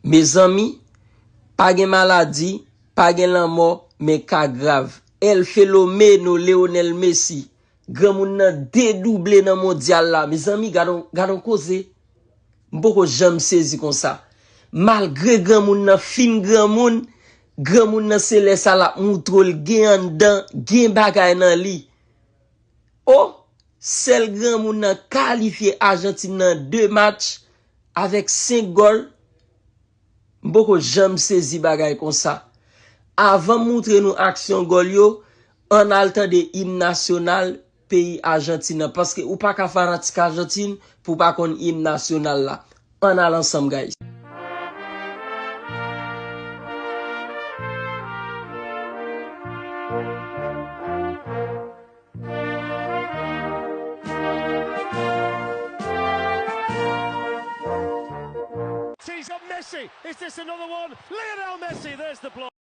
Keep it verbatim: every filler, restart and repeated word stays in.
Mezanmi, pa gen maladi, pa gen lanmò, men ka grav. El Fenomeno, Lionel Messi, granmoun nan dedouble nan mondyal la. Mezanmi, gad on, gad on koze. M poko janm sezi konsa. Malgre granmoun nan fin granmoun, granmoun nan se lè sa l ap moutre l gen anndan, gen bagay nan li. O, sèl granmoun nan kalifye Ajantin nan de match avèk senk gòl. M poko janm sezi bagay konsa. Avan m moutre nou aksyon gòl yo, ann al tande im nasyonal peyi Ajantin nan. Paske ou pa ka fanatik Ajantin pou w pa konn im nasyonal la. Ann al ansanm, guys. He's got Messi. Is this another one? Lionel Messi, there's the block.